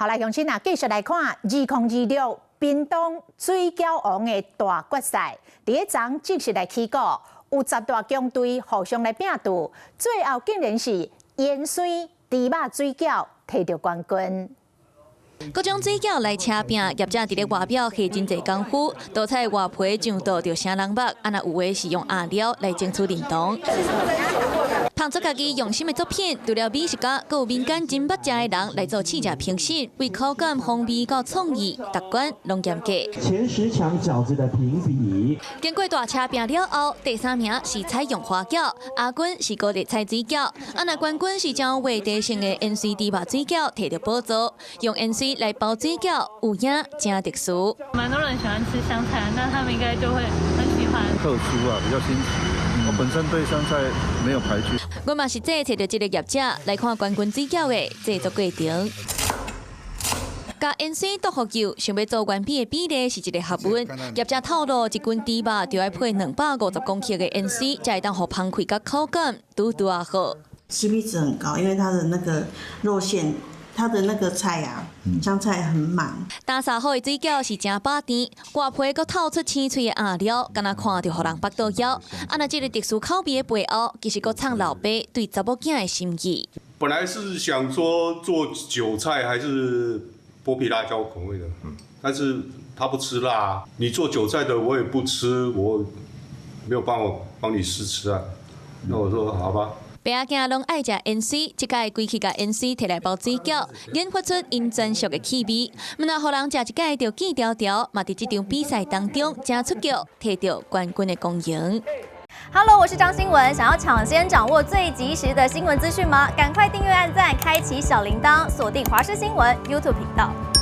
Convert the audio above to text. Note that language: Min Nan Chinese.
好來，鄉親啊，繼續來看2026屏東水餃王的大決賽，佇咧昨正式來起鼓，有十大強隊互相來拚鬥，最後竟然是芫荽豬肉水餃提著冠軍。各種水餃來車拚，業者佇咧外表下真濟功夫，多彩外皮上桌就啥人捌，啊若有的是用餡料來爭取認同。創作家己用心的作品，除了美食家，閣有民間真捌食的人來做試食評審，為口感、風味到創意，逐關攏嚴格。前10強餃子的評比。經過大車拚了後，第三名是採用花餃，亞軍是高麗菜水餃，啊若冠軍是將畫地性的芫荽豬肉水餃提著寶座，用芫荽來包水餃，有影誠特殊。蠻多人喜歡吃香菜，那他們應該就會很喜歡。特殊啊，比較新奇。我本身對香菜沒有排拒。我嘛實際揣著這個業者來看冠軍水餃的製作過程。共芫荽剁予幼，想欲做完美的比例是一個學問。業者透露，一斤豬肉就愛配250公克的芫荽，才會當予芳氣佮口感拄拄仔好。 CP 值很高，因為它的那個肉餡，它的那個菜啊，香菜很滿。打掃好的水餃是誠飽甜，外皮閣透出青脆的餡料，敢若看著予人腹肚枵。啊，若這个特殊口味的背後，其實閣藏老爸對查某囝的心意。本來是想說做韭菜還是剝皮辣椒口味的，但是他不吃辣，你做韭菜的我也不吃，我沒有辦法幫你試吃啊。那我說好吧。爸仔囝攏愛食芫荽，這擺規氣共芫荽提來包水餃，研發出𪜶專屬的氣味。毋若予人食一擺就記牢牢，嘛佇這場比賽當中誠出局，提著冠軍的光榮。 Hello，我是張新文。想要搶先掌握最及時的新聞資訊嗎？趕快訂閱、按讚、開啟小鈴鐺，鎖定華視新聞 YouTube 頻道。